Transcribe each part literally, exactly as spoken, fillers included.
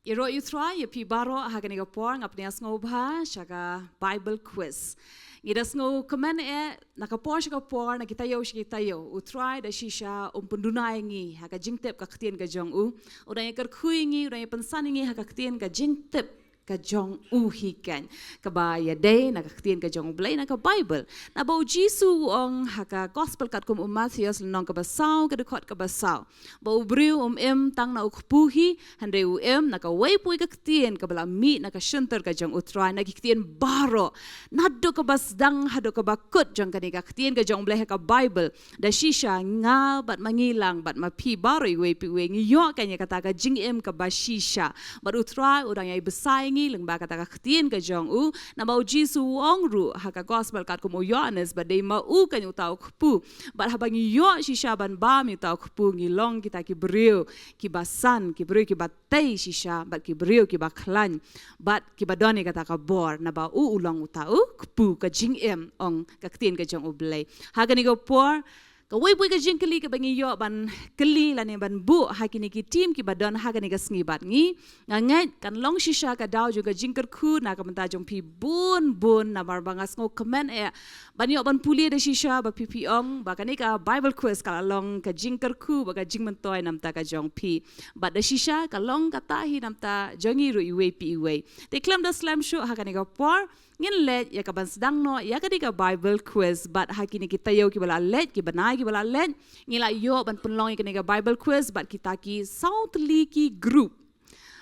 Ïaroh ïa u Trai ïa phi baroh ha kane ka por, nga pdiang sngewbha sha ka Bible quiz. Ngi da sngewkmen eh, na ka por sha ka por, na ki taïew sha ki taïew, u Trai da shisha um pynduna ïa ngi ha ka jingtip ka ktien ka jong u. U dang ïa kyrkhu ïa ngi, u dang ïa pynsan ïa ngi ha ka ktien ka jingtip ka jong u hi keiñ, kaba ïadei na ka ktien ka jong u Blei, na ka Bible. Naba u Jisu u ong ha ka Gospel katkum u Mathaios, lynnong kaba saw, ka dkhot kaba saw, ba u briew um im tang na u kpu hi, hynrei u im na kawei pa kawei ka ktien kaba la mih na ka shyntur ka jong u Trai. Na ki ktien baroh, naduh kaba sdang haduh kaba kut jong kane ka ktien ka jong u Blei ha ka Bible, da shisha nga bad ma ngi lang bad ma phi baroh, iwei pa iwei, ngi ïoh kane kata ka jingim kaba shisha. Bad u Trai u dang ïai bsa ïa ngi lyngba kata ka ktien ka jong u. Naba u Jisu u ong ruh ha ka Gospel katkum u Ïoannis ba dei ma u keiñ uta u kpu. Bad haba ngi ïoh shisha ban bam ïa uta u kpu, ngi long kita ki briew kiba san, ki briew kiba tei shisha, bad ki briew kiba khlaiñ, bad kiba don ïa kata ka bor, naba u u long uta u kpu ka jingim, ong ka ktien ka jong u Blei. Ha kane ka por, kawei pa kawei ka jingkylli kaba ngi ïoh ban kylli lane ban buh ha kine ki team kiba don ha kane ka sngi bad ngi. Nga ngeit kan long shisha ka daw jong ka jingkyrkhu na ka bynta jong phi bun bun, namar ba nga sngewkmen eh ban ïoh ban pule da shisha ba phi phi ong ba kane ka Bible quiz ka la long ka jingkyrkhu bad ka jingmyntoi na bynta ka jong phi. Bad da shisha ka long kata hi na bynta jong ngi ruh, iwei pa iwei. Te khlem da slem shuh, ha kane ka por ngin leit ïa kaban sdang noh ïa kane ka Bible quiz. Bad ha kine ki taïew kiba la leit, ki bnai kiba la leit, ngi la ïoh ban pynlong ïa kane ka Bible quiz bad kita ki saw tylli ki group.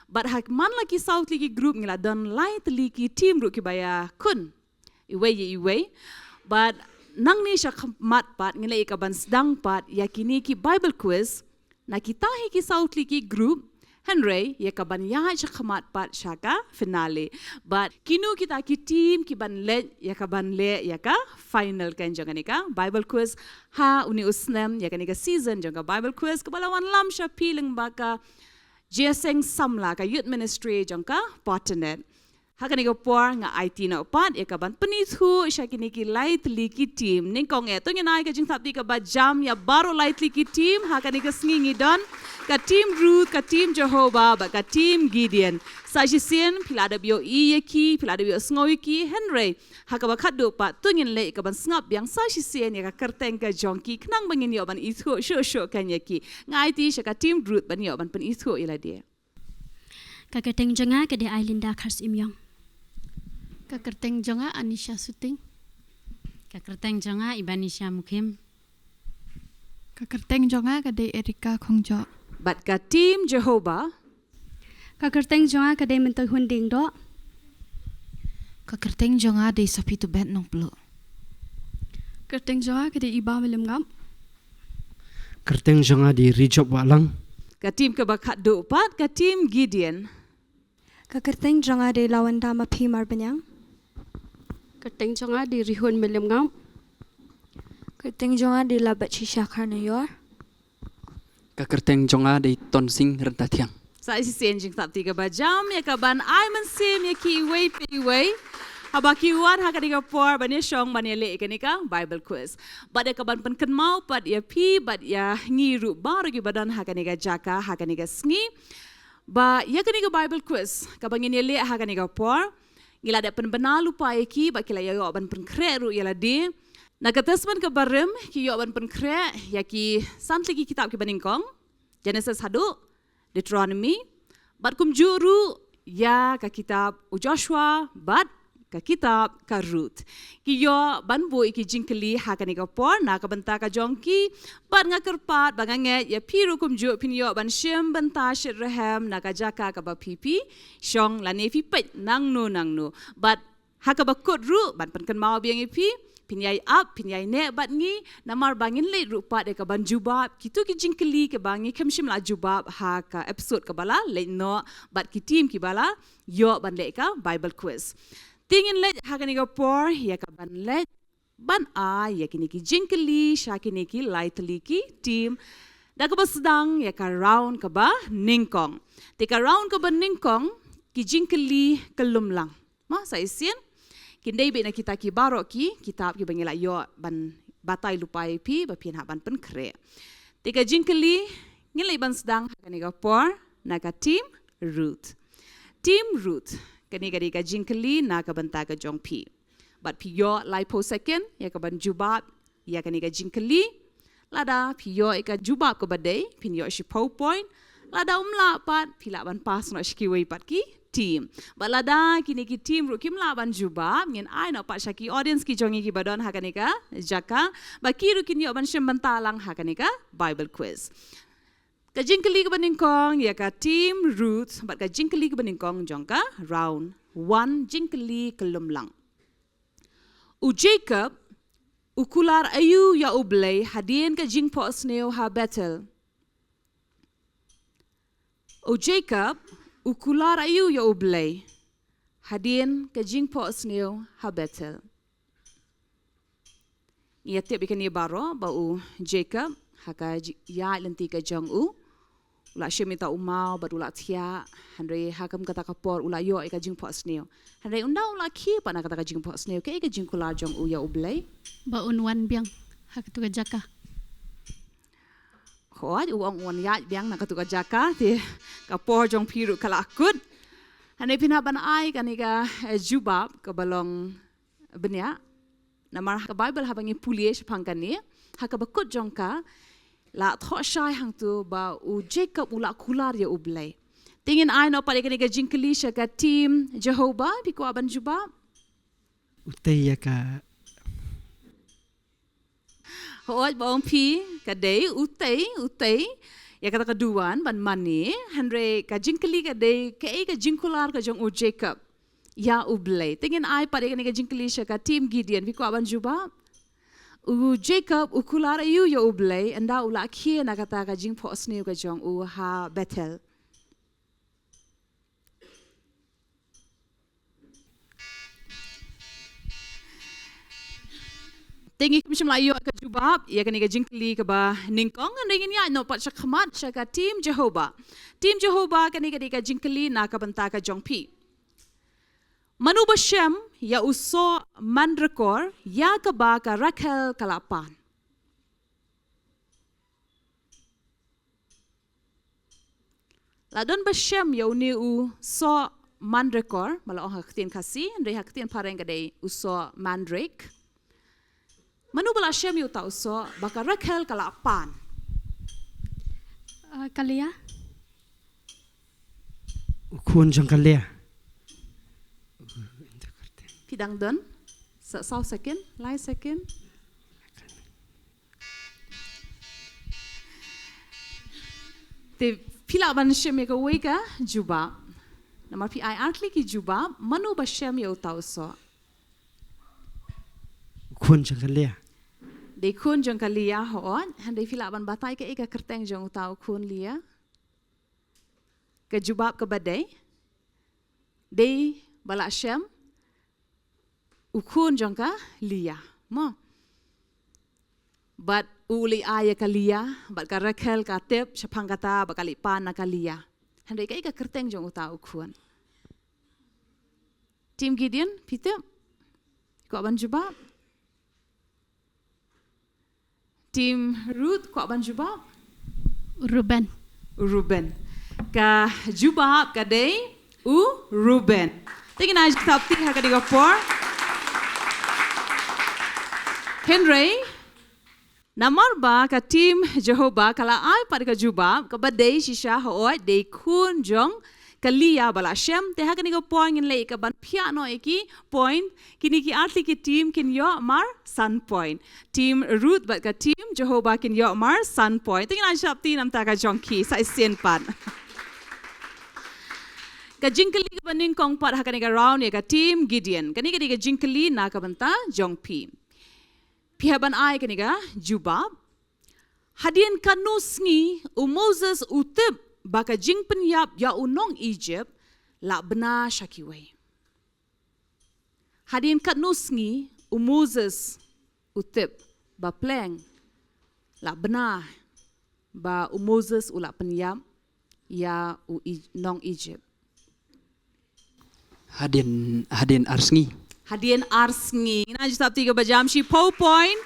Bad ha man la ki saw tylli ki group, ngi la don lai tylli ki team ruh kiba ïakhun iwei ïa iwei. Bad nangne sha khmat pat ngin leit ïa kaban sdang pat ïa kine ki Bible quiz na kita hi ki saw tylli ki group, hynrei ïa kaban ïaid sha khmat pat sha ka finale. Bad kino kita ki team kiban leit ïa kaban leh ïa ka final keiñ jong kane ka Bible quiz ha une u snem, ïa kane ka season jong ka Bible quiz kaba la wanlam sha phi lyngba ka Jingïaseng Samla, ka Youth Ministry jong ka Potternet. Ha kane ka por nga aiti noh pat ïa kaban pynithuh sha kine ki lai tylli ki team. Nyngkong eh, to ngin ai ka jingthap kti kaba jam ïa baroh lai tylli ki team. Ha kane ka sngi ngi don ka team Ruth, ka team Jehovah bad ka team Gideon. Sa shisien phi la dep ïohi ïa ki, phi la dep ïohsngew ïa ki, hynrei ha kaba khatduh pat to ngin leit ïa kaban sngap biang sa shisien ïa ka kyrteng ka jong ki khnang ba ngin ïoh ban ithuh shuh shuh keiñ ïa ki. Nga aiti sha ka team Ruth ban ïoh ban pynithuh ïa lade. Ka kyrteng jong nga ka dei Ailinda Kharsymiong. Ka kyrteng jong nga Anisha Suting. Ka kyrteng jong nga Ibanisha Mukhim. Ka kyrteng jong nga ka dei Erika Khongjoh. Bad ka team Jehovah. Ka kyrteng jong nga ka dei Myntoi Hun Diengdoh. Ka kyrteng jong nga dei Sophie Tubet Nongpluh. Kyrteng jong nga ka dei Iba Mylliemngap. Kyrteng jong nga dei Rijop Wahlang. Ka team kaba khatduh pat, ka team Gideon. Ka kyrteng jong nga dei Lawanda Maphi Marbaniang. Kyrteng jong nga dei Rihun Mylliemngap. Kyrteng jong nga dei Labatshisha Kharnaior. Ka kyrteng jong nga dei Tonsing Ryntathiang. Sa shisien jingthap kti kaba jam ïa kaban ai mynsiem ïa ki iwei pa iwei haba ki wan ha kane ka por ban ïashong ban ïaleh ïa kane ka Bible quiz. Bad ïa kaban pynkynmaw pat ïa phi bad ïa ngi ruh baroh kiba don ha kane ka jaka ha kane ka sngi ba ïa kane ka Bible quiz kaba ngin ïaleh ha kane ka por, ngi la dep pynbna lypa ïa ki bad ki la ïoh ban pynkhreh ruh ïa lade. Na ka Testament kaba rim ki ïoh ban pynkhreh ïa ki san tylli ki kitab kiba nyngkong, Genesis haduh Deuteronomy, bad kumjuh ruh ïa ka kitab u Joshua bad ka kitab ka Ruth. Ki ïoh ban buh ïa ki jingkylli ha kane ka por na ka bynta ka jong ki, bad nga kyrpad ba nga ngeit ïa phi ruh kumjuh phin ïoh ban shim bynta shitrhem na ka jaka kaba phi phi shong lane phi peit nangno nangno. Bad ha kaba kut ruh ban pynkynmaw biang ïa phi, phin ïai ap, phin ïai neh bad ngi, namar ba ngin leit ruh pat ïa kaban jubab kito ki jingkylli kiba ngi khlem shym la jubab ha ka episode kaba la leit noh bad ki team kiba la ïoh ban leh ka Bible quiz. Te ngin leit ha kane ka por ïa kaban leit ban ai ïa kine ki jingkylli sha kine ki lai tylli ki team da kaba sdang ïa ka round kaba nyngkong. Te ka round kaba nyngkong, ki jingkylli kyllum lang. Ma sa shisien kin dei beit na kita ki baroh ki kitab kiba ngi la ïoh ban batai lypa ïa phi ba phin hap ban pynkhreh. Te ka jingkylli ngin leit ban sdang ha kane ka por na ka team Ruth. Team Ruth, kane ka dei ka jingkylli na ka bynta ka jong phi. Bad phi ïoh laiphew second ïa ka ban jubab ïa kane ka jingkylli. Lada phi ïoh ïa ka jubab kaba dei, phin ïoh shiphew point. Lada um lah pat, phi lah ban pass noh sha kiwei pat ki team. Bad lada kine ki team ruh kim lah ban jubab, ngin ai noh pat sha ki audience ki jong ngi kiba don ha kane ka jaka. Bad ki ruh kin ïoh ban shim bynta lang ha kane ka Bible quiz. Ka jingkylli kaba nyngkong ïa ka Team Ruth, bad ka jingkylli kaba nyngkong jong ka round one, jingkylli kyllum lang. U Jacob u kular aïu ïa U Blei hadien ka jingphohsniew ha Bethel? U Jacob u kular aïu ïa U Blei hadien ka jingphohsniew ha Bethel? Ngi ïa tip ïa kane baroh ba u Jacob ha ka ji-, ïaid lynti ka jong u, u la shim ïa uta u maw bad u la thiah, hynrei ha kum kata ka por u la ïoh ïa ka jingphohsniew. Hynrei ynda u la khie pat na kata ka jingphohsniew, kaei ka jingkular jong u ïa U Blei? Ba un wan biang ha katu ka jaka. Hooid, u ong un wan ïaid biang na katu ka jaka, te ka por jong phi ruh ka la kut. Hynrei phin hap ban ai kane ka, eh, jubab kaba long bniah. Namar ha ka Bible haba ngi pule shaphang kane, ha kaba kut jong ka, la thoh shai hangtu ba u Jacob u la kular ïa U Blei. Te ngin ai noh pat ïa kane ka jingkylli sha ka Team Jehovah, phi kwah ban jubab? Utei ïa ka. Hooid, ba ong phi, ka dei utei, utei ïa kata ka duwan ban mane, hynrei ka jingkylli ka dei, kaei ka jingkular ka jong u Jacob ïa U Blei? Te ngin ai pat ïa kane ka jingkylli sha ka Team Gideon, phi kwah ban jubab? U Jacob u kular aïu ïa U Blei ynda u la khie na kata ka jingphohsniew ka jong u ha Bethel? Te ngi kum shym la ïoh ka jubab ïa kane ka jingkylli kaba nyngkong, hynrei ngin ïaid noh pat shakhmat sha ka Team Jehovah. Team Jehovah, kane ka dei ka jingkylli na ka bynta ka jong phi. Mano ba shem ïa u soh mandrakor ïa kaba ka Rakhel ka la pan? La don ba shem ïa une u soh mandrakor, ba la ong ha ka ktien Khasi, hynrei ha ka ktien phareng ka dei u soh mandrake. Mano ba la shem ïa uta u soh ba ka Rakhel ka la pan? Ah, ka Leah. U khun jong ka Leah. Phi dang don sa saw second, lai second. Te phi lah ban shim ïa kawei ka jubab. Namar phi ai artylli ki jubab, mano ba shem ïa uta u soh? Khun jong ka Leah. Dei khun jong ka Leah, hooid. Hynrei phi lah ban batai kaei ka kyrteng jong uta u khun Leah? Ka jubab kaba dei, dei ba la shem u khun jong ka Leah, mo. Bad u leit ai ïa ka Leah, bad ka Rakhel ka tip shaphang kata ba ka leit pan na ka Leah. Hynrei kaei ka kyrteng jong uta u khun? Team Gideon, phi tip? Kwah ban jubab? Team Ruth, kwah ban jubab? Reuben. Reuben. Ka jubab ka dei u Reuben. Te ngin ai jingthap kti ha kane ka por. Hynrei namar ba ka Team Jehovah ka la ai pat ka jubab kaba dei shisha, hooid, dei khun jong ka Leah ba la shem. Te ha kane ka por ngin leit ka ban phiah noh ïa ki point. Kine ki artylli ki team kin ïoh mar san point. Team Ruth bad ka Team Jehovah kin ïoh mar san point. Te ngin ai jingthap kti namar ka jong ki sa shisien pat. Ka jingkylli kaba nyngkong pat ha kane ka round ïa ka Team Gideon. Kane ka dei ka jingkylli na ka bynta jong phi. Phi hap ban ai kane ka jubab. Hadien katno sngi u Moses u tip ba ka jingpynïap ïa u nong Egypt la bna sha kiwei? Hadien katno sngi u Moses u tip ba pleng la bna ba u Moses u la pynïap ïa u I-, nong Egypt? Hadien, hadien ar sngi. Hadien ar sngi. Ngin ai jingthap kti kaba jam, shiphew point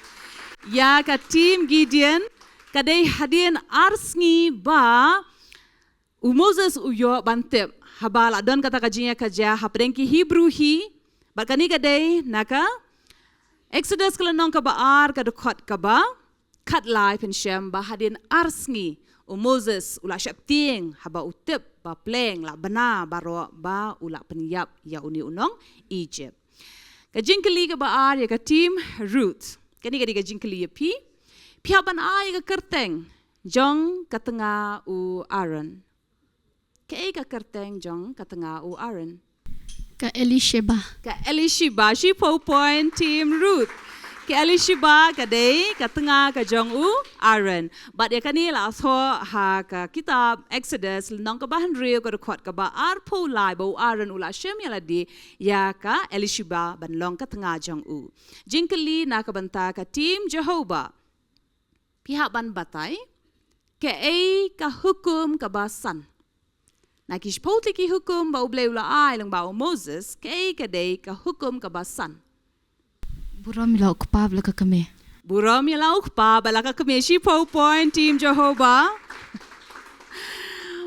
ïa ka Team Gideon. Ka dei hadien ar sngi ba u Moses u ïoh ban tip. Haba la don kata ka jingïakajia hapdeng ki Hebru hi, bad kane ka dei na ka Exodus ka lynnong kaba ar ka dkhot kaba khatlai, phin shem ba hadien ar sngi u Moses u la sheptieng haba u tip ba pleng la bna baroh ba u la pynïap ïa une u nong Egypt. Ka jingkylli kaba ar ïa ka team Ruth. Kane ka dei ka jingkylli ïa phi. Phi hap ban ai ka kyrteng jong ka tnga u Aaron. Kaei ka kyrteng jong ka tnga u Aaron? Ka Elisheba. Ka Elisheba, shiphew point team Ruth. Ka Elisheba ka dei ka tnga ka jong u Aaron. Bad ïa kane la thoh ha ka kitab Exodus lynnong kaba hynriew ka dkhot kaba arphew lai ba u Aaron u la shem ïa lade ïa ka Elisheba ban long ka tnga jong u. Jingkylli na ka bynta ka team Jehovah. Phi hap ban batai kaei ka hukum kaba san. Na ki shiphew tylli ki hukum ba U Blei u la ai lyngba u Moses, kaei ka dei ka hukum kaba san? Burom ïa la u kpa bad la ka kmie. Burom ïa la u kpa bad la ka kmie, shiphew point team Jehovah.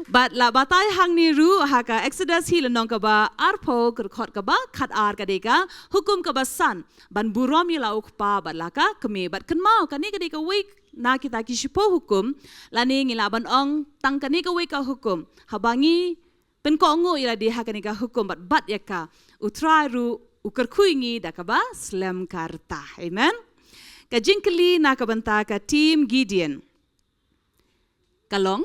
Bad la batai hangne ruh ha ka Exodus hi lynnong kaba arphew ka dkhot kaba khatar ka dei ka hukum kaba san. Ban burom ïa la u kpa bad la ka kmie, bad kynmaw kane ka dei kawei na kita ki shiphew hukum, lane ngi lah ban ong tang kane kawei ka hukum. Haba ngi pynkohnguh ïa lade ha kane ka hukum bad bat ïa ka, U Trai ruh u kyrkhu ïa ngi da kaba slem ka rta. Amen. Ka jingkylli na ka bynta ka team Gideon. Ka long,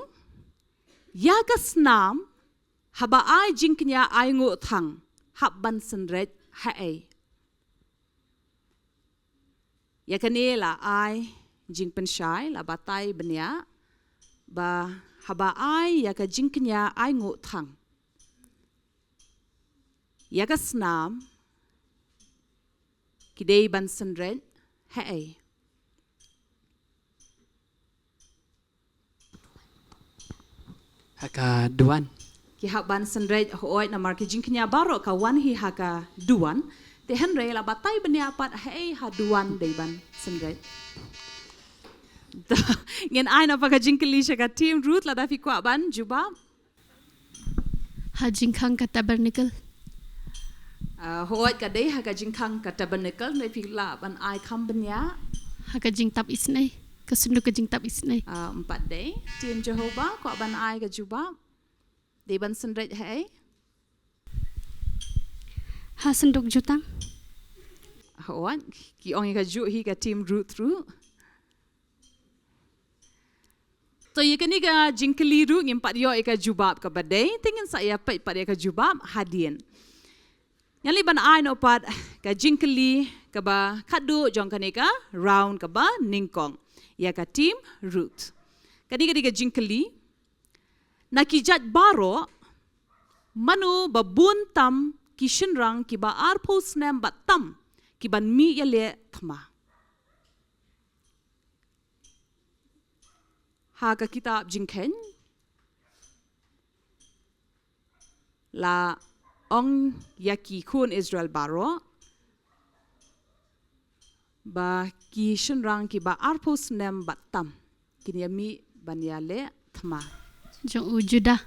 ïa ka snam haba ai jingkñia ainguh thang hap ban synreit haei? Ïa kane la ai jingpynshai, la batai bniah ba haba ai ïa ka jingkñia ainguh thang, ïa ka snam ki dei ban synreit haei? Ha ka duwan. Ki hap ban synreit, hooid, namar ki jingkñia baroh ka wan hi ha ka duwan. Te hynrei la batai bniah pat haei ha duwan dei ban synreit. Ngin ai noh pat ka jingkylli sha ka team Ruth, lada phi kwah ban jubab. Ha jingkhang ka tabernacle. Ah, hooid, ka dei ha ka jingkhang ka tabernacle, ne phi lah ban ai kham bniah? Ha ka jingtap isynei, ka synduk ka jingtap isynei. Ah, ym pat dei. Team Jehovah, kwah ban ai ka jubab? Dei ban synreit haei? Ha synduk jutang. Hooid, ki ong ïa kajuh hi ka team Ruth ruh. To ïa kane ka jingkylli ruh ngim pat ïoh ïa ka jubab kaba dei, te ngin sa ïa peit pat ïa ka jubab hadien. Ngan leit ban ai noh pat ka jingkylli kaba khadduh jong kane ka round kaba nyngkong ïa ka team Ruth. Kane ka dei ka jingkylli. Na ki jait baroh, mano ba bun tam ki shynrang kiba arphew snem bad tam kiban mih ïaleh thma? Ha ka kitab Jingkheiñ la ong ïa ki khun Israel baroh ba ki shynrang kiba arphew snem bad tam kin ïa mih ban ïaleh thma. Jong u Judah.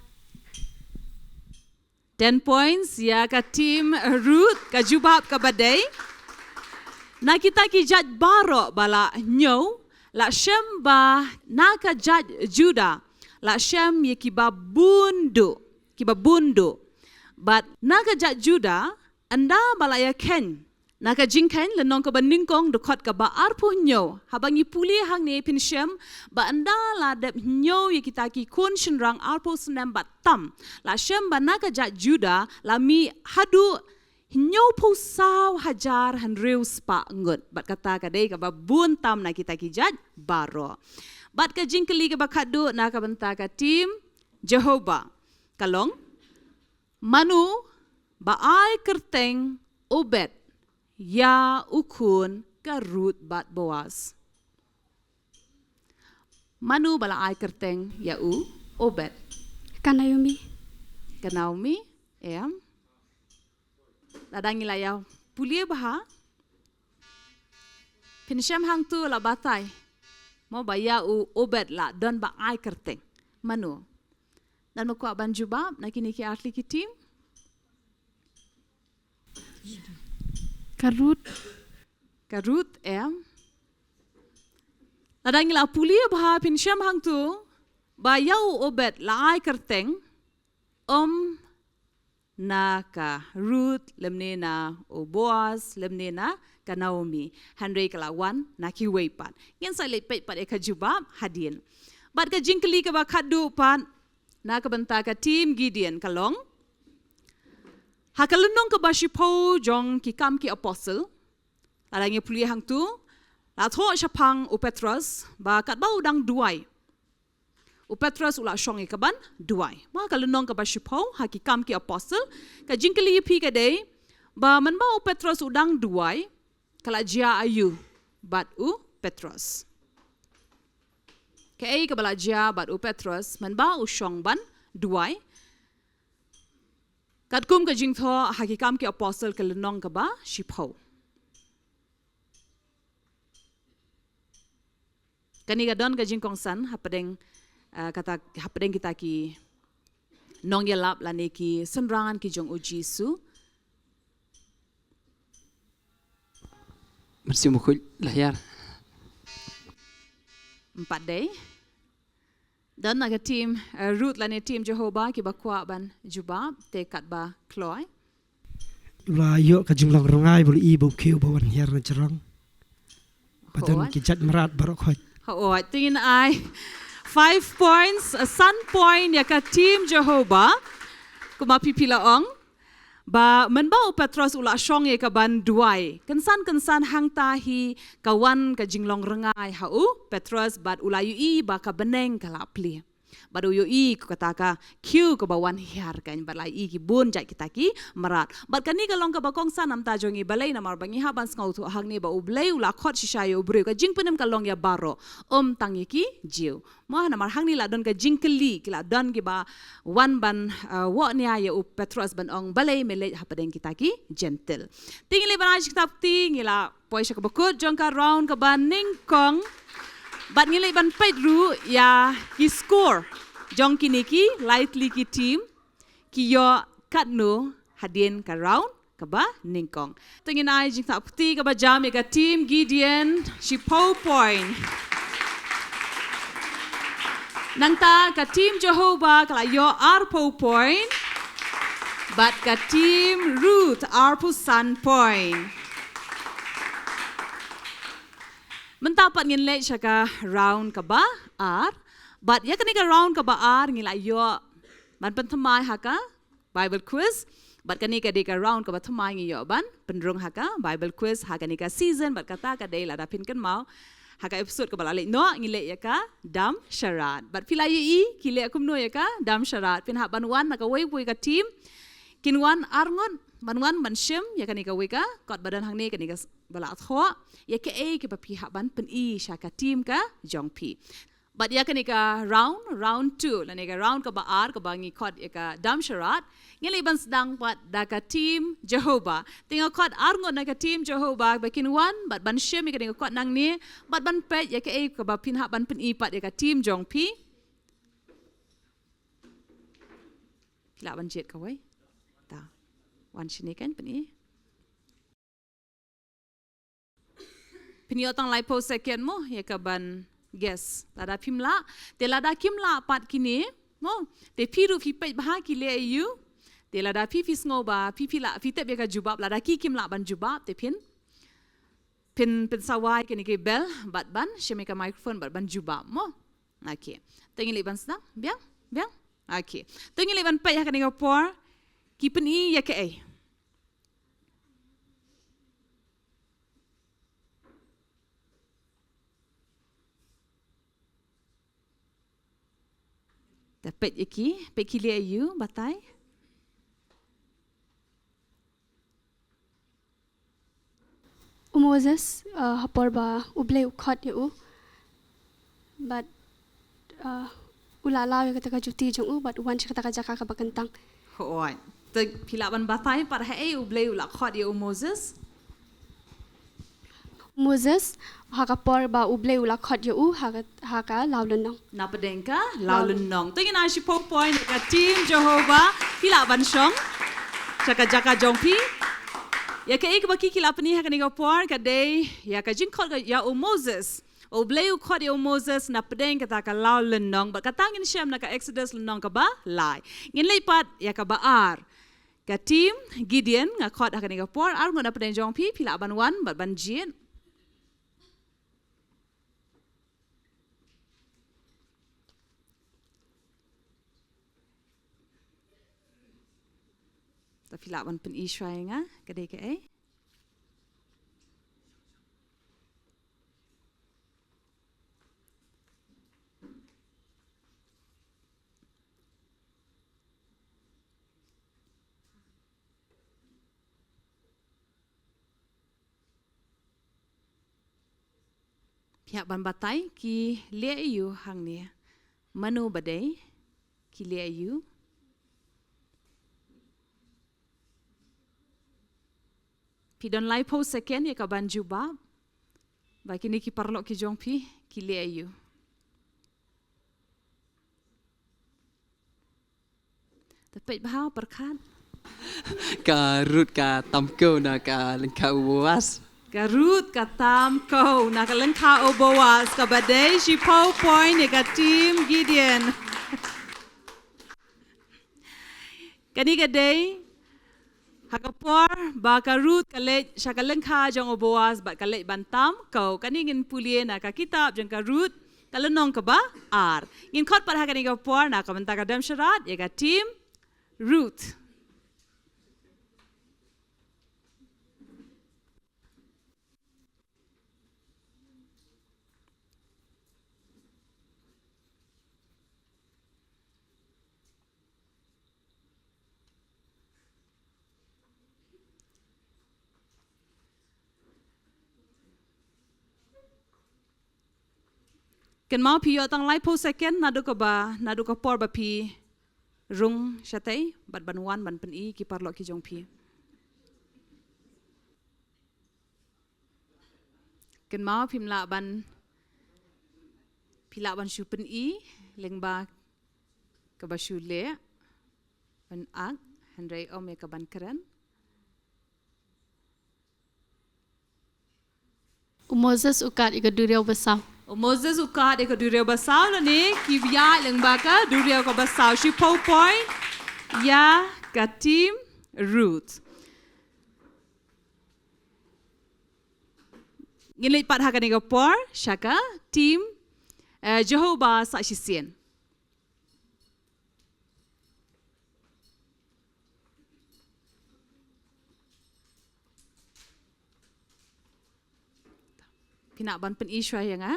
Ten points ïa ka team Ruth, ka jubab kaba dei. Na kita ki jait baroh ba la ñiew, la shem ba na ka jait Judah la shem ïa kiba bun duh, kiba bun duh. Bad na ka jait Judah, ynda ba la ïa kheiñ, na ka Jingkheiñ lynnong kaba nyngkong dkhot kaba arphew hynñiew, haba ngi pule hangne phin shem ba ynda la dep ñiew ïa kita ki khun shynrang arphew snem bad tam, la shem ba na ka jait Judah la mih haduh hynñiewphew saw hajar hynriew spah ngut. Bad kata ka dei kaba bun tam na kita ki jait baroh. Bad ka jingkylli kaba khadduh na ka bynta ka team Jehovah ka long, mano ba ai kyrteng Obed ïa u khun ka Ruth bad Boaz? Mano ba la ai kyrteng ïa u Obed? Ka Naomi. Ka Naomi, em. Lada ngi la ïa pule bha, phin shem hangto la batai mo ba ïa u Obed la don ba ai kyrteng. Mano? Don ba kwah ban jubab na kine ki artylli ki team? Ka Ruth. Ka Ruth, em. Lada ngi la pule bha phin shem hangto ba ïa u Obed la ai kyrteng, um, na ka Ruth lymne na u Boaz lymne na ka Naomi. Hynrei ka la wan na kiwei pat. Ngin sa leit peit pat ïa ka jubab hadien. Bad ka jingkylli kaba khatduh pat na ka bynta ka team Gideon ka long, ha ka lynnong kaba shiphew jong Ki Kam ki Apostle, lada ngi pule hangto, la thoh shaphang u Petros ba katba u dang duwai, u Petros u la shong ïa kaban duwai. Mo, ha ka lynnong kaba shiphew ha Ki Kam ki Apostle, ka jingkylli ïa phi ka dei ba mynba u Petros u dang duwai, ka la jia aïu bad u Petros? Kaei kaba la jia bad u Petros mynba u shong ban duwai? Katkum ka jingthoh ha Ki Kam ki Apostle ka lynnong kaba shiphew. Kane ka don ka jingkongsan hapdeng, eh, kata, hapdeng kita ki nongïalap lane ki synran ki jong u Jisu. Mynsiem Bakhuid la hiar. Em pat dei. Don na ka team, eh, Ruth lane team Jehovah kiba kwah ban jubab te katba kloi. La ïoh ka jinglong rngai ba u la i ba u khiew ba wan hiar na jrong. Ba don ki jait mrad baroh khoit. Hooid, te ngin ai five points, eh, san point ïa ka team Jehovah. Kumba phi phi la ong ba mynba u Petros u la shong ïa kaban duwai, kynsan kynsan hangta hi ka wan ka jinglong rngai ha u Petros bad u la ïohi ba ka bneng ka la plie. Bad u ïohi ko kata ka khiew kaba wan hiar kan, bad la i ki bun jait kita ki mrad. Bad kane ka long kaba kongsan namar jong ngi balei, namar ba ngi hap ban sngewthuh hangne ba U Blei u la khot shisha ïa u briew, ka jingpynim ka long ïa baroh, ym tang ïa ki Jiw. Mo, namar hangne la don ka jingkylli, ki la don kiba wan ban, uh, wad nia ïa u Petros ban ong balei me leit hapdeng kita ki Jentil. Te ngi leit ban ai jingtap ti, ngi la poi sha kaba kut jong ka round kaba nyngkong. Bad ngi leit ban peit ruh ïa ki score jong kine ki lai tylli ki team, ki ïoh katno hadien ka round kaba nyngkong. Te ngin ai jingtap ti kaba jam ïa ka team Gideon shiphew point. Nangta ka team Jehovah ka la ïoh arphew point. Bad ka team Ruth arphew san point. Mynta pat ngin leit sha ka round kaba ar. Bad ïa kane ka round kaba ar ngi la ïoh ban pynthymmai ha ka Bible quiz. Bad kane ka dei ka round kaba thymmai ngi ïoh ban pynrung ha ka Bible quiz ha kane ka season, bad kata ka dei lada phin kynmaw ha ka episode kaba la leit noh ngi leh ïa ka dam sharat. Bad phi la ïohi ki leh kumno ïa ka dam sharat, phin hap ban wan na kawei kawei ka team. Kin wan ar ngut ban wan ban shim ïa kane kawei ka kot ba don hangne, kane ka s-, ba la thoh ïa kaei kaba phi hap ban pyni sha ka team ka jong phi. Bad ïa kane ka round, round two, lane ka round kaba ar kaba ngi khot ïa ka dam sharat, ngi leit ban sdang pat da ka team Jehovah. Te nga khot ar ngut na ka team Jehovah ba kin wan bad ban shim ïa kane ka kot nangne bad ban peit ïa kaei kaba phin hap ban pyni pat ïa ka team jong phi. Phi lah ban jied kawei. Ta. Wan shane kan pyni. Phin ïoh tang laiphew second mo ïa ka ban guess. Lada phim lah, te lada kim lah pat kine mo, te phi ruh phi peit bha ki leh aïu. Te lada phi phi sngew ba phi phi lah, phi tip ïa ka jubab, lada ki kim lah ban jubab, te phin, phin, phin sa wai kine ki bell bad ban shim ïa ka microphone bad ban jubab mo. Okay. Te ngi leit ban sdang, biang, biang. Okay. Te ngi leit ban peit ha kane ka por ki pyni ïa kaei. Te peit ïa ki, peit ki leh aïu, batai. U Moses, uh, ha por ba U Blei u khot ïa u. Bad, uh, u la law ïa kata ka juti jong u, bad u wan sha kata ka jaka kaba kyntang. Hooid. Te phi lah ban batai pat haei U Blei u la khot ïa u Moses? Moses, ha ka por ba U Blei u la khot ïa u ha ka, ha ka law lynnong. Na pdeng ka law lynnong. To ngin ai shiphew point ïa ka team Jehovah, phi lah ban shong sha ka jaka jong phi. Ïa kaei kaba ki, ki la pyni ha kane ka por ka dei ïa ka jingkhot ïa u Moses. U Blei u khot ïa u Moses na pdeng kata ka law lynnong, bad kata ngin shem na ka Exodus lynnong kaba lai. Ngin leit pat ïa kaba ar. Ka team Gideon, nga khot ha kane ka por, ar ngut na pdeng jong phi, phi lah ban wan bad ban jied. Ta phi lah ban pyni shuwa ïa nga, ka dei kaei? Phi hap ban batai ki leh ïa u hangne. Mano ba dei ki leh ïa u? Phi don laiphew second ïa ka ban jubab. Ba kine ki paralok ki jong phi ki leh ïa u. Te peit bha pyrkhat. Ka Ruth ka tam ko na ka lyngkha u Boas. Ka Ruth ka tam ko na ka lyngkha u Boas, kaba dei shiphew point ïa ka team Gideon. Kane ka dei ha ka por ba ka Ruth ka leit sha ka lyngkha jong u Boas bad ka leit ban tam ko. Kane ngin pule na ka kitab jong ka Ruth, ka lynnong kaba ar. Ngin khot pat ha kane ka por na ka bynta ka dem sharat ïa ka team Ruth. Kynmaw phi ïoh tang laiphew second naduh kaba, naduh ka por ba phi rung shatei bad ban wan ban pyni ki paralok ki jong phi. Kynmaw phim lah ban, phi lah ban shu pyni lyngba kaba shu leh ban ak, hynrei ym ïa ka ban kren. U Moses u kad ïa ka duriaw basaw. U Moses u kad ïa ka duriaw basaw, lane ki ïaid lyngba ka duriaw kaba saw. Shiphew point ïa ka team Ruth. Ngin leit pat ha kane ka por sha ka team, eh, Jehovah sah shisien. Phi lah ban pyni shuwa ïa nga.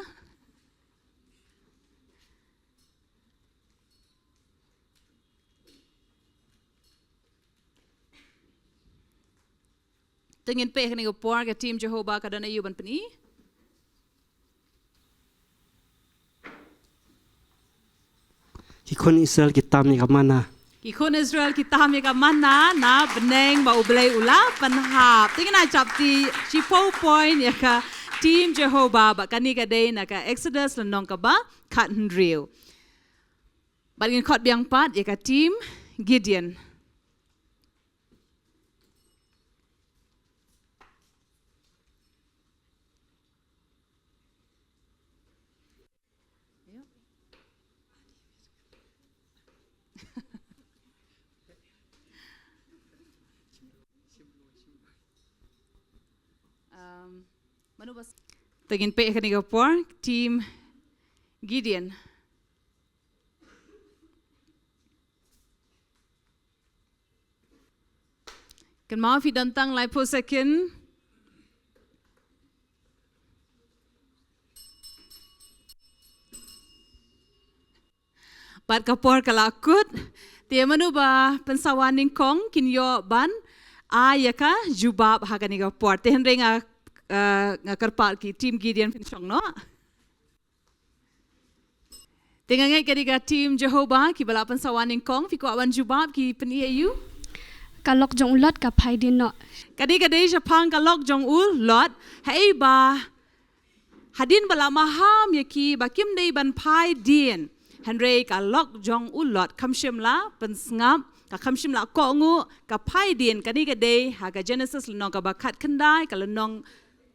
Te ngin peit ha kane ka por ka team Jehovah ka don aïu ban pyni. Ki khun Israel ki tam ïa ka manna. Ki khun Israel ki tam ïa ka manna na bneng ba U Blei u la pynhap. Te ngin ai japti shiphew point ïa ka team Jehovah, bad kane ka dei na ka Exodus lynnong kaba khathynriew. Bad ngin khot biang pat ïa ka team Gideon. Um, mano bas-, te ngin peit ha kane ka por, team Gideon. Kynmaw phi don tang laiphew second. Bad ka por ka la kut. Te mano ba pynsawa nyngkong kin ïoh ban ai ïa ka jubab ha kane ka por. Te hynrei nga, eh, nga kyrpad ki team Gideon phin shong noh. Te nga ngeit ka dei ka team Jehovah kiba la pynsawa nyngkong, phi kwah ban jubab, ki pyni aïu? Ka lok jong u Lot ka phai dien noh. Ka dei ka dei shaphang ka lok jong u Lot. Hei ba hadien ba la maham ïa ki ba kim dei ban phai dien. Hynrei ka lok jong u Lot kam shym la pynsngap, ka kam shym la kohnguh, ka phai dien. Kane ka dei ha ka Genesis lynnong kaba khatkhyndai, ka lynnong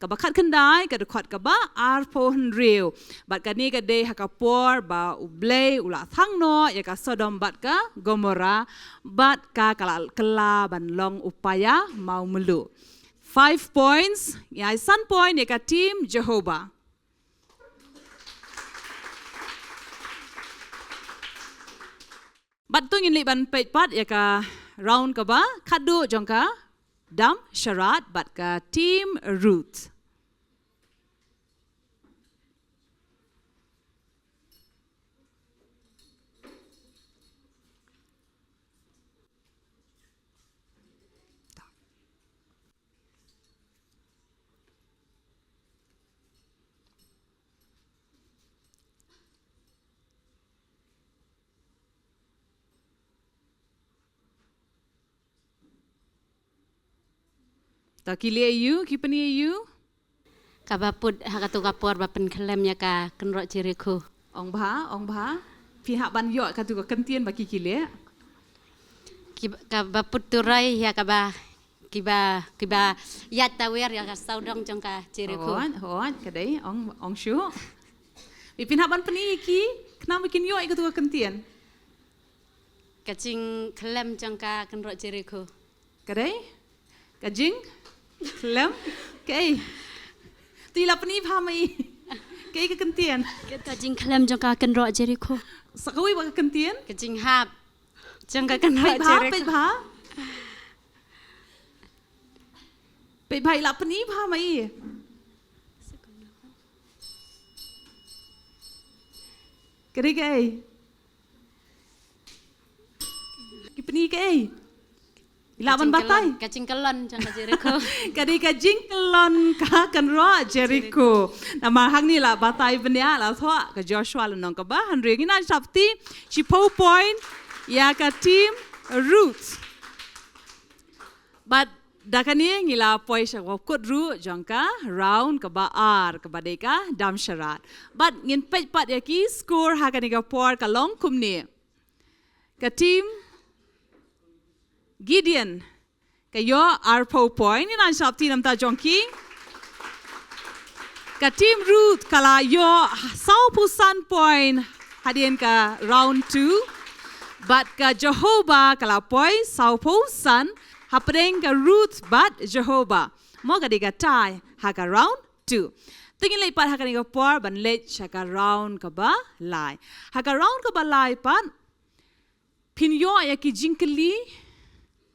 kaba khatkhyndai, ka dkhot kaba arphew hynriew. Bad kane ka dei ha ka por ba U Blei u la thang noh ïa ka Sodom bad ka Gomorrah, bad ka ka la kylla ban long u paia mawmluh. Five points, ïa san point ïa ka team Jehovah. Bad to ngin leit ban peit pat ïa ka round kaba khatduh jong ka dam sharat bad ka team Ruth. Ta ki leh ïa u, ki pyni ïa u. Kaba put ha katu ka por ba pynkhlem ïa ka kynroh Jerikho. Ong bha, ong bha. Phi hap ban ïoh katu ka kyntien ba ki ki leh. Ki, kaba put turai ïa kaba, kiba, kiba ïaid tawiar ïa ka sawdong jong ka Jerikho. Hooid, hooid, ka dei, ong, ong shuh. Phi phin hap ban pyni ïa ki, khnang ba kin ïoh ïa katu ka kyntien. Ka jingkhlem jong ka kynroh Jerikho. Ka dei? Ka jingkhlem? Kaei? To i la pyni bha ma i. Kaei ka kyntien? Ka jingkhlem jong ka kynroh Jerikho. Sa kawei ba ka kyntien? Ka jinghap jong ka kynroh Jerikho. Peit bha, peit bha. Peit bha, i la pyni bha ma i. Ka dei kaei? Ki pyni kaei? I lah ban batai. Ka jingkyllon, ka jingkyllon jong ka Jerikho. Ka dei ka jingkyllon ka kynroh Jerikho. Namar hangne la batai bniah, la thoh ka Joshua lynnong kaba hynriew. Ngin ai shapti shiphew point ïa ka team Ruth. Bad da kane ngi la poi sha ka kut ruh jong ka round kaba ar kaba dei ka dam sharat. Bad ngin peit pat ïa ki score ha kane ka por ka long kumne. Ka team Gideon ka ïoh arphew point, ngin ai shapti namar jong ki. Ka team Ruth ka la ïoh sawphew san point hadien ka round two. Bad ka Jehovah ka la poi sawphew san hapdeng ka Ruth bad Jehovah. Mo ka dei ka tie ha ka round two. Te ngin leit pat ha kane ka por ban leit sha ka round kaba lai. Ha ka round kaba lai pat phin ïoh ïa ki jingkylli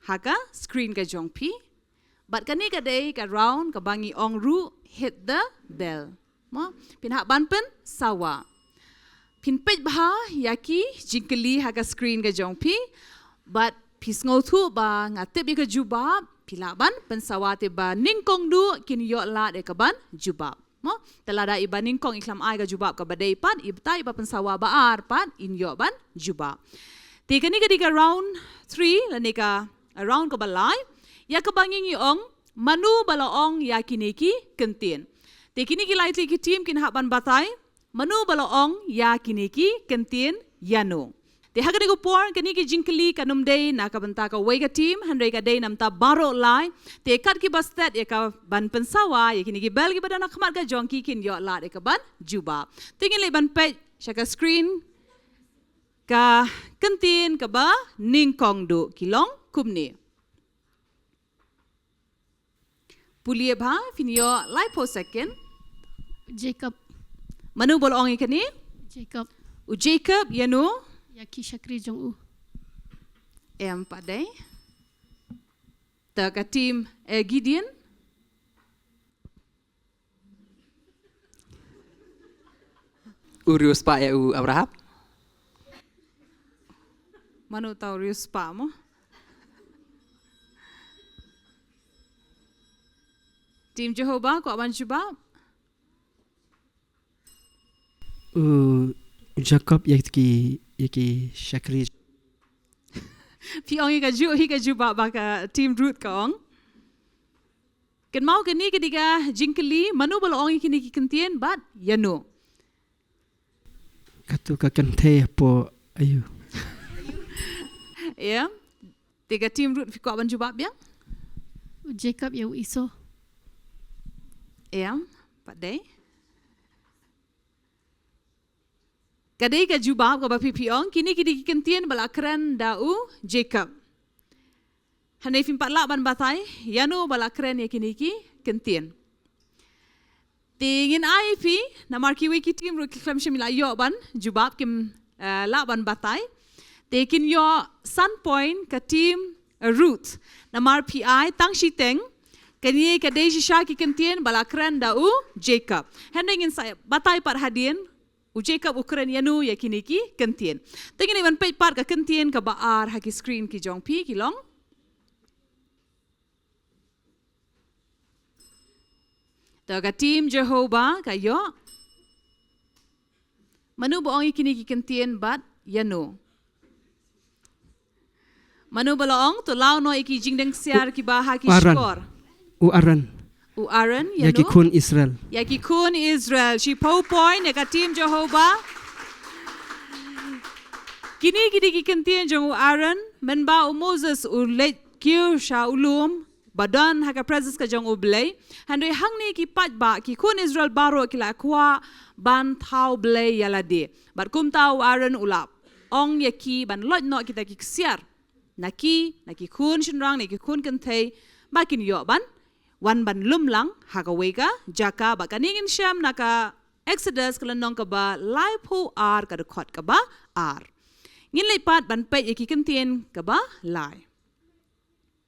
ha ka screen ka jong phi. Bad kane ka dei ka round kaba ngi ong ruh hit the bell. Mo, phin hap ban pynsawa. Phin peit bha ïa ki jingkylli ha ka screen ka jong phi. Bad phi sngewthuh ba nga tip ïa ka jubab, phi lah ban pynsawa te ba nyngkong duh kin ïoh lad ïa ka ban jubab. Mo, te lada i ba nyngkong i khlem ai ka jubab kaba dei pat, i batai i ba pynsawa ba ar pat, in ïoh ban jubab. Te kane ka dei ka round three, lane ka round kaba lai, ïa kaba ngi ngi ong, mano ba la ong ïa kine ki kyntien. Te kine ki lai tylli ki team kin hap ban batai, mano ba la ong ïa kine ki kyntien ïano. Te ha kane ka por, kane ka jingkylli kan ym dei na ka bynta kawei ka team, hynrei ka dei namar baroh lai. Te kat kiba stet ïa ka ban pynsawa ïa kine ki bell kiba don ha khmat ka jong ki kin ïoh lad ïa ka ban jubab. Te ngin leit ban peit sha ka screen ka kyntien kaba nyngkong duh, ki long kumne. Pule bha, phin ïoh laiphew second. Jacob. Mano ba la ong ïa kane? Jacob. U Jacob, ïano? Ïa ki shakri jong u. Em pat dei. Te ka team, eh, Gideon. U riewspah ïa u Abraham. Mano uta u riewspah mo? Team Jehovah, kwah ban jubab? U Jacob ïa ki, ïa ki shakri. Phi ong ïa kajuh hi ka jubab ba ka team Ruth ka ong. Kynmaw kane ka dei ka jingkylli, mano ba la ong ïa kine ki kyntien bad ïano? Katu ka kynthei hapoh aïu? Ïa. Te ka team Ruth phi kwah ban jubab biang? U Jacob ïa u Esau. Ïa, pat dei. Ka dei ka jubab kaba phi phi ong, kine ki dei ki kyntien ba la kren da u Jacob. Hynrei phim pat lah ban batai ïano ba la kren ïa kine ki kyntien. Te ngin ai phi, namar kiwei ki team ruh ki khlem shym la ïoh ban jubab, kim, eh, lah ban batai. Te kin ïoh san point ka team, eh, Ruth. Namar phi ai tang shiteng, kane ka dei shisha ki kyntien ba la kren da u Jacob. Hynrei ngin sa batai pat hadien, u Jacob u kren ïano ïa kine ki kyntien. Te ngin ïa ban peit pat ka kyntien kaba ar ha ki screen ki jong phi ki long. To ka team Jehovah ka ïoh. Mano ba ong ïa kine ki kyntien bad ïano? Mano ba la ong, to law noh ïa ki jingdeng ksiar kiba ha ki Aaron. Shkor. U Aaron. U Aaron, ïa ki khun Israel. Ïa ki khun Israel. Shiphew point ïa ka team Jehovah. Kine ki dei ki kyntien jong u Aaron, mynba u Moses u leit kiew sha u lum ba don ha ka presence ka jong u Blei. Hynrei hangne ki paidbah, ki khun Israel baroh ki la kwah ban thaw Blei ïa lade. Bad kumta u Aaron u la ong ïa ki ban loit noh kita ki ksiar. Na ki, na ki khun shynrang, na ki khun kynthei, ba kin ïoh ban wan ban lum lang ha kawei ka jaka, ba kane ngin shem na ka Exodus ka lynnong kaba laiphew ar ka dkhot kaba ar. Ngin leit pat ban peit ïa ki kyntien kaba lai.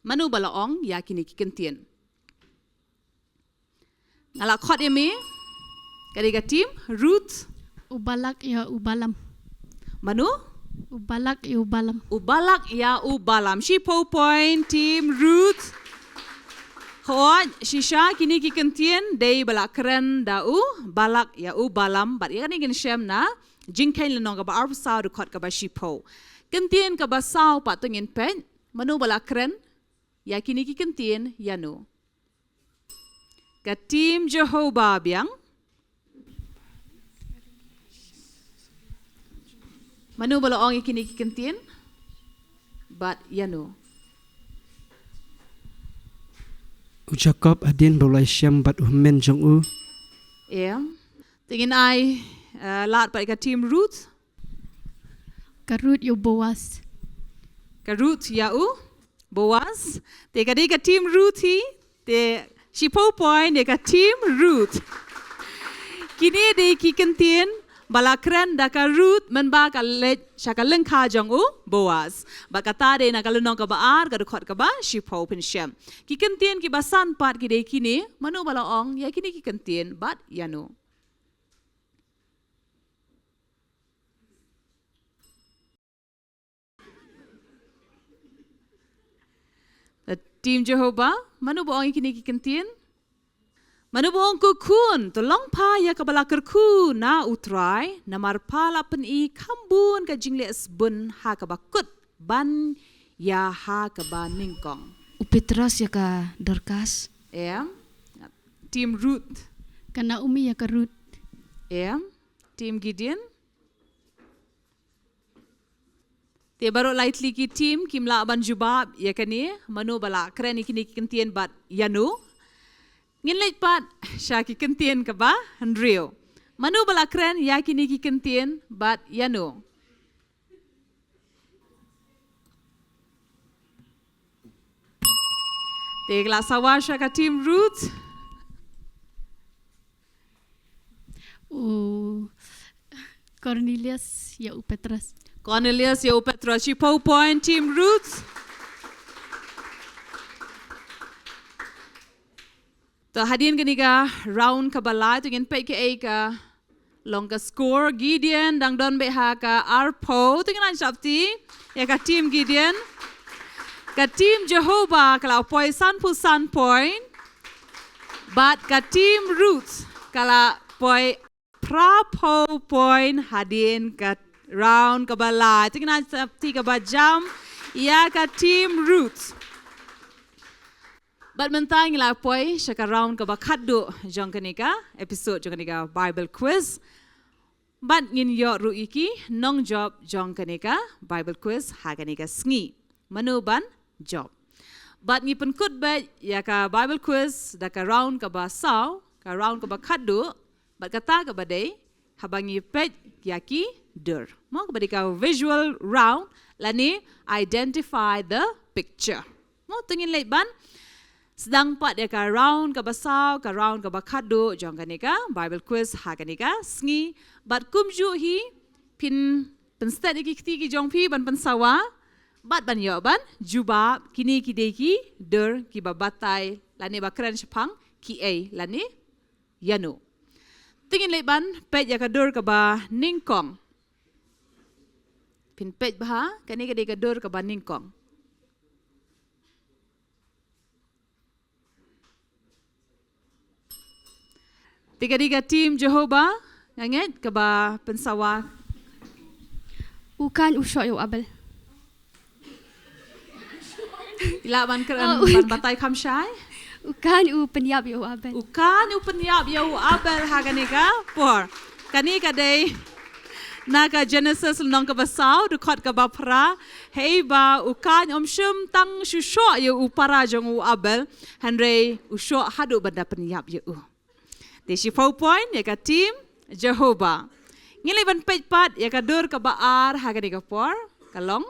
Mano ba la ong ïa kine ki kyntien? Nga la khot ïa me. Ka dei ka team Ruth. U Balak ïa u Balaam. Mano? U Balak ïa u Balaam. U Balak ïa u Balaam. Shiphew point team Ruth. Hooid, shisha kine ki kyntien dei ba la kren da u Balak ïa u Balaam, bad ïa kane ngin shem na Jingkheiñ lynnong kaba arphew saw dkhot kaba shiphew. Kyntien kaba saw pat to ngin peit, mano ba la kren ïa kine ki kyntien ïano? Ka team Jehovah biang. Mano ba la ong ïa kine ki kyntien bad ïano? U Jakob hadien ba u la shem bad u hynmen jong u. Em. Te ngin ai, eh, lad pat ïa ka team Ruth. Ka Ruth ïa u Boaz. Ka Ruth ïa u Boaz. Te ka dei ka team Ruth hi. Te shiphew point ïa ka team Ruth. Kine dei ki kyntien ba la kren da ka Ruth mynba ka leit sha ka lyngkha jong u Boaz. Bad kata dei na ka lynnong kaba ar ka dkhot kaba shiphew, pynshem. Ki kyntien kiba san pat ki dei kine, mano ba la ong ïa kine ki kyntien bad ïano? Team Jehovah, mano ba ong ïa kine ki kyntien? Mano ba ong, ko khun, to long pha ïa kaba la kyrkhu na U Trai, namar pha la pyni kham bun ka jingleh sbun ha kaba kut ban ïa ha kaba nyngkong. U Petros ïa ka Dorkas. Em, team Ruth. Ka Naomi ïa ka Ruth. Em, team Gideon. Te baroh lai tylli ki team kim lah ban jubab ïa kane, mano ba la kren ïa kine ki kyntien bad ïano. Ngin leit pat sha ki kyntien kaba hynriew. Mano ba la kren ïa kine ki kyntien bad ïano? Te ka la sawa sha ka team Ruth. U Cornelius ïa u Petros. Cornelius ïa u Petros. Shiphew point team Ruth. To hadien kane ka round kaba lai, to ngin peit kaei ka long ka score. Gideon dang don beit ha ka arphew. To ngin ai shapti ïa ka team Gideon. Ka team Jehovah ka la poi sanphew san point. Bad ka team Ruth ka la poi phraphew point hadien ka round kaba lai. To ngin ai shapti kaba jam ïa ka team Ruth. Bad mynta ngi la poi sha ka round kaba khatduh jong kane ka episode jong kane ka Bible quiz. Bad ngin ïoh ruh ïa ki nongjop jong kane ka Bible quiz ha kane ka sngi. Mano ban jop? Bad ngi pynkut beit ïa ka Bible quiz da ka round kaba saw, ka round kaba khatduh, bad kata kaba dei, haba ngi peit ïa ki dur. Mo, kaba dei ka visual round, lane identify the picture. Mo, to ngin leit ban sdang pat ïa ka round kaba saw, ka round kaba khatduh jong kane ka Bible quiz ha kane ka sngi. Bad kumjuh hi, phin pynstet ïa ki kti ki jong phi ban pynsawa bad ban ïoh ban jubab, kine ki dei ki dur kiba batai lane ba kren shaphang kiei lane ïano. To ngin leit ban peit ïa ka dur kaba nyngkong. Phin peit bha, kane ka dei ka dur kaba nyngkong. Te ka dei ka team Jehovah, nga ngeit, kaba pynsawa. U Kain u shoh ïa u Abel. Phi lah ban kren, oh, u ban batai kham shai. U Kain u pynïap ïa u Abel. U Kain u pynïap ïa u Abel ha kane ka por. Kane ka dei na ka Genesis lynnong kaba saw, dkhot kaba phra. Hei ba u Kain um shym tang shu shoh ïa u para jong u Abel, hynrei u shoh haduh ban da pynïap ïa u. Te shiphew point ïa ka team Jehovah. Ngin leit ban peit pat ïa ka dur kaba ar ha kane ka por, ka long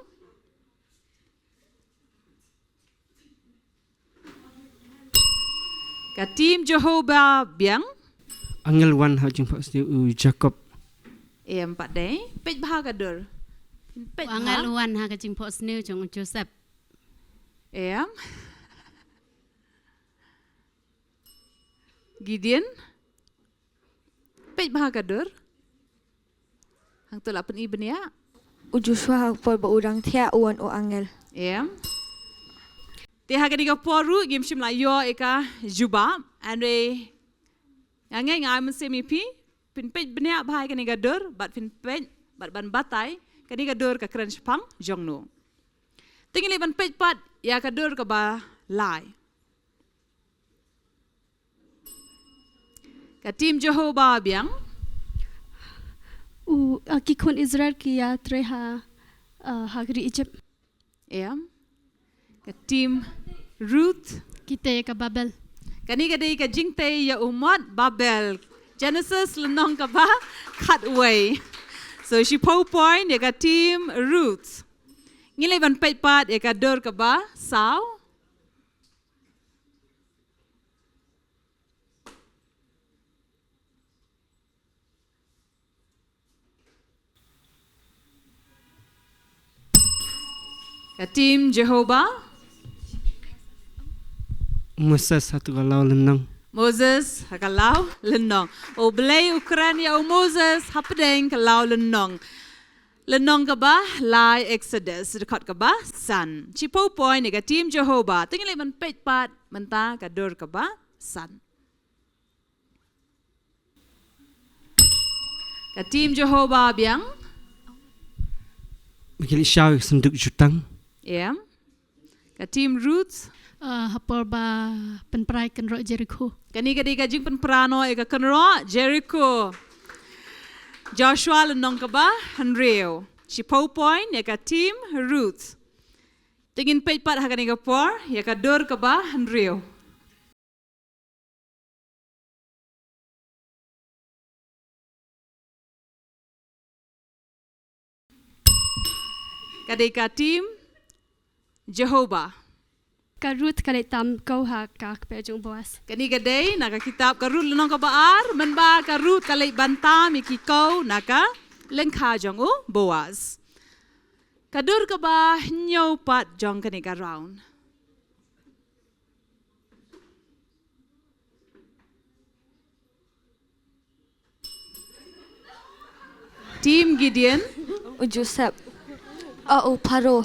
ka team Jehovah biang. Angel wan ha jingphohsniew u Jakob. Em pat dei. Peit bha ka dur. Peit bha. Angel wan ha ka jingphohsniew jong u Joseph. Em. Gideon. Peit bha ka dur. Hangto la pyni bniah. U Joshua ha ka por ba u dang thiah u wan u angel. Em. Te ha kane ka por ruh ngim shym la ïoh ïa ka jubab. Hynrei nga ngeit nga ai mynsiem ïa phi, phin peit bniah bha ïa kane ka dur, bad phin peit, bad ban batai, kane ka dur ka kren shaphang jongno. Te ngin leit ban peit pat ïa ka dur kaba lai. Ka team Jehovah biang. U, uh, ki khun Israel ki ïatrei ha, uh, ha ka ri Egypt. Em. Ka team Ruth. Ki tei ka Babel. Kane ka dei ka jingtei ïa u mot Babel. Genesis lynnong kaba khatwei. So shiphew point ïa ka team Ruth. Ngin leit ban peit pat ïa ka dur kaba saw. Ka team Jehovah. Moses ha tu ka law lynnong. Moses ha ka law lynnong. U Blei u kren ïa u Moses hapdeng ka law lynnong. Lynnong kaba lai, Exodus, dkhot kaba san. Shiphew point ïa ka team Jehovah. Te ngin leit ban peit pat mynta ka dur kaba san. Ka team Jehovah biang. Ba ki leit shaw ïa ka synduk jutang. Em. Ka team Ruth. Ah, ha por ba pynpra ïa ka kynroh Jericho. Kane ka dei ka jingpynpra noh ïa ka kynroh Jericho. Joshua lynnong kaba hynriew. Shiphew point ïa ka team Ruth. Te ngin peit pat ha kane ka por ïa ka dur kaba hynriew. Ka dei ka team Jehovah. Ka Ruth ka leit tam khaw ha ka kper jong u Boaz. Kane ka dei na ka kitab ka Ruth lynnong kaba ar, mynba ka Ruth ka leit ban tam ïa ki khaw na ka lyngkha jong u Boaz. Ka dur kaba hynñiew pat jong kane ka round. Team Gideon. U Joseph. Ah, u Pharaoh.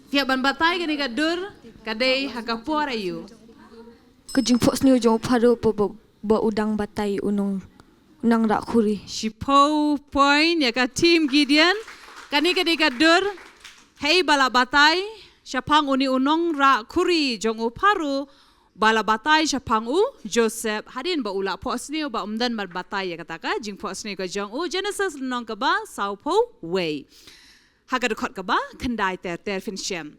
Ïa ban batai kane ka dur, ka dei ha ka por aïu? Ka jingphohsniew jong u Pharaoh ba, ba, ba u dang batai u nong, u nang rah khuri. Shiphew point ïa ka team Gideon. Kane ka dei ka dur Hei ba la batai shaphang une u nongrah khuri jong u Pharaoh, ba la batai shaphang u Joseph, hadien ba u la phohsniew ba um don ban batai ïa kata ka jingphohsniew ka jong u. Genesis lynnong kaba sawphew wei, ha ka dkhot kaba khyndai ter ter, phin shem.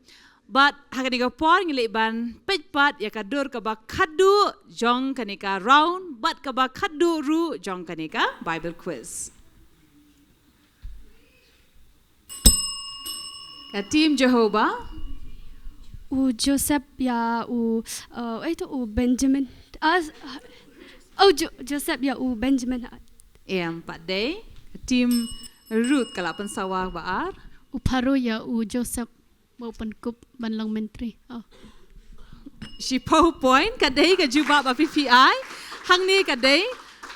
Bad ha kane ka por ngi leit ban peit pat ïa ka dur kaba khadduh jong kane ka round bad kaba khadduh ruh jong kane ka Bible quiz. Ka team Jehovah. U Joseph ïa u, uh, eh, tu u Benjamin. Ah, s-, oh, Jo-, Joseph ïa u Benjamin. Em, pat dei. Ka team Ruth ka la pynsawa ba ar. U Pharaoh ïa u Joseph ba u pynkup ban long myntri. Oh. Shiphew point ka dei ka jubab ba phi phi ai. Hangne ka dei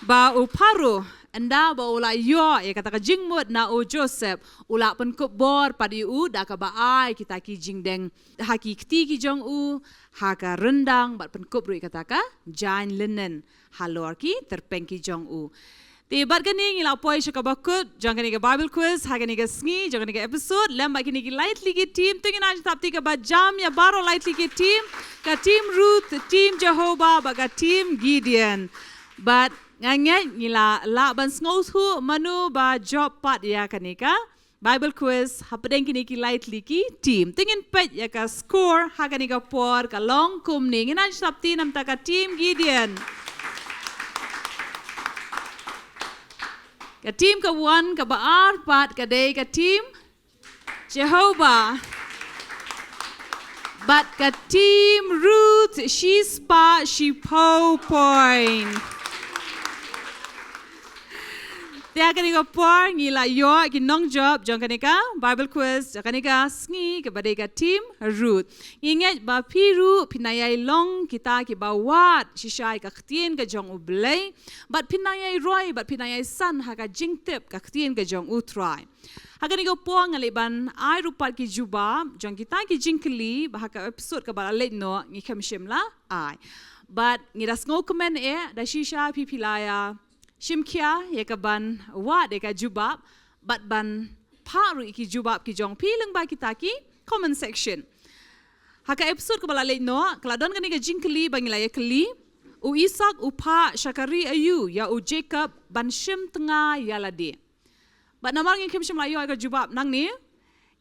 ba u Pharaoh, ynda ba u la ïoh ïa kata ka jingmut na u Joseph, u la pynkup bor pat ïa u da kaba ai kita ki jingdeng ha ki kti ki jong u, ha ka ryndang, bad pynkup ruh ïa kata ka jaiñ linen halor ki tyrpeng ki jong u. Te bad kane ngi la poi sha kaba kut jong kane ka Bible quiz ha kane ka sngi, jong kane ka episode, lem bad kine ki lai tylli ki team. Te ngin ai jingthap kti kaba jam ïa baroh lai tylli ki team. Ka team Ruth, team Jehovah, bad ka team Gideon. Bad nga ngeit ngi la lah ban sngewthuh mano ba jop pat ïa kane ka Bible quiz hapdeng kine ki lai tylli ki team. Te ngin peit ïa ka score ha kane ka por, ka long kumne. Ngin ai jingthap kti namar ka team Gideon. Ka team ka wan kaba ar pat ka dei ka team Jehovah. Bad ka team Ruth shispah shiphew point. Te ha kane ka por ngi la ïoh ki nongjop jong kane ka Bible quiz jong kane ka sngi, kaba dei ka team Ruth. Ngi ngeit ba phi ruh phin nang ïai long kita kiba wad shisha ïa ka ktien ka jong U Blei, bad phin nang ïai roi, bad phin nang ïai san ha ka jingtip ka ktien ka jong U Trai. Ha kane ka por nga leit ban ai ruh pat ki jubab jong kita ki jingkylli ba ha ka episode kaba la leit noh ngi khlem shym la ai. Bad ngi da sngewkmen eh da shisha phi phi la ïa shim khia ïa ka ban wad ïa ka jubab bad ban phah ruh ïa ki jubab ki jong phi lyngba kita ki comment section. Ha ka episode kaba la leit noh ka la don kane ka jingkylli ba ngi la ïa kylli, u Isak u phah sha ka ri aïu ïa u Jacob ban shim tnga ïa lade. Bad namar ngi khlem shym la ïoh ïa ka jubab nangne,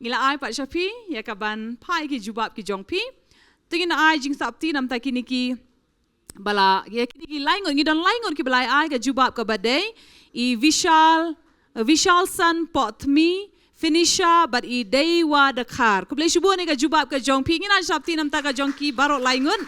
ngi la ai pat sha phi ïa ka ban phah ïa ki jubab ki jong phi. Te ngin ai jingthap kti namar kine ki ba la, ïa kine ki lai ngut, ngi don lai ngut kiba la ai ka jubab kaba dei i Vishal, Vishal San Potmi, Finisha bad i Deiwa Dkhar. Khublei shibun ïa ka jubab ka jong phi, ngin ai jingthap kti namar ka jong ki baroh lai ngut.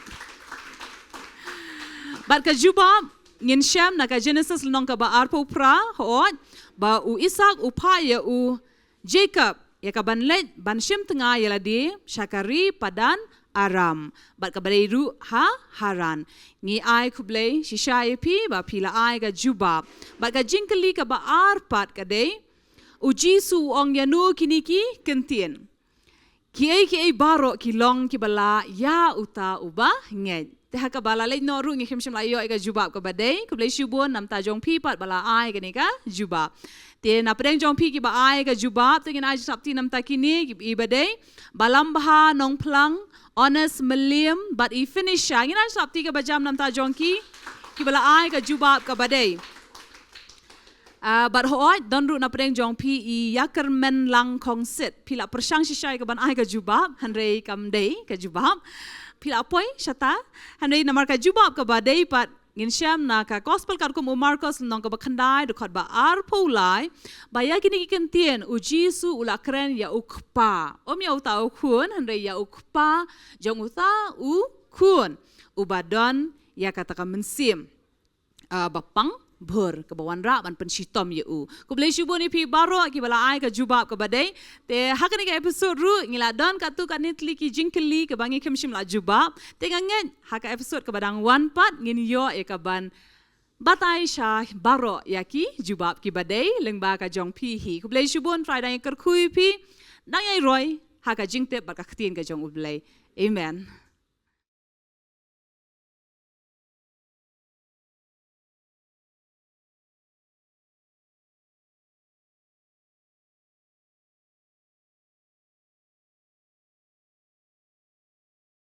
Bad ka jubab ngin shem na ka Genesis lynnong kaba arphew phra, hooid, ba u Isak u phah ïa u Jacob ïa ka ban leit ban shim tnga ïa lade sha ka ri Padan Aram, bad kaba dei ruh ha Haran. Ngi ai khublei shisha ïa phi ba phi la ai ka jubab. Bad ka jingkylli kaba ar pat ka dei, U Jisu u ong ïano kine ki kyntien? Kiei kiei baroh ki long kiba la ïa uta uba ngeit. Te ha kaba la leit noh ruh ngi khlem shym la ïoh ïa ka jubab kaba dei. Khublei shibun namar jong phi pat ba la ai kane ka jubab. Te na pdeng jong phi kiba ai ka jubab, te ngin ai jingthap kti namar kine kiba dei Balam Bha Nongphlang, Honest Mylliam bad i Finisha. Ngin ai jingthap kti kaba jam namar jong ki kiba la ai ka jubab kaba dei. Ah, bad hooid, don ruh na pdeng jong phi i Ïakyrmen Langkhongsit. Phi la pyrshang shisha ïa ka ban ai ka jubab, hynrei kam dei ka jubab. Phi la poi shata, hynrei namar ka jubab kaba dei pat ngin shem na ka Gospel katkum u Markos lynnong kaba khyndai, dkhot ba arphew lai, ba ïa kine ki kyntien U Jisu u la kren ïa u Kpa. Ym ïa uta u Khun, hynrei ïa u Kpa jong uta u Khun uba don ïa kata ka mynsiem, ah, ba pang bhur, kaba wanrah ban pynshitom ïa u. Khublei shibun ïa phi baroh kiba la ai ka jubab kaba dei. Te ha kane ka episode ruh ngi la don katto katne tylli ki jingkylli kaba ngi khlem shym la jubab. Te nga ngeit ha ka episode kaba dang wan pat ngin ïoh ïa ka ban batai sha baroh ïa ki jubab kiba dei lyngba ka jong phi hi. Khublei shibun, Trai dang ïa kyrkhu ïa phi, dang ïa roi ha ka jingtip bad ka ktien ka jong U Blei. Amen.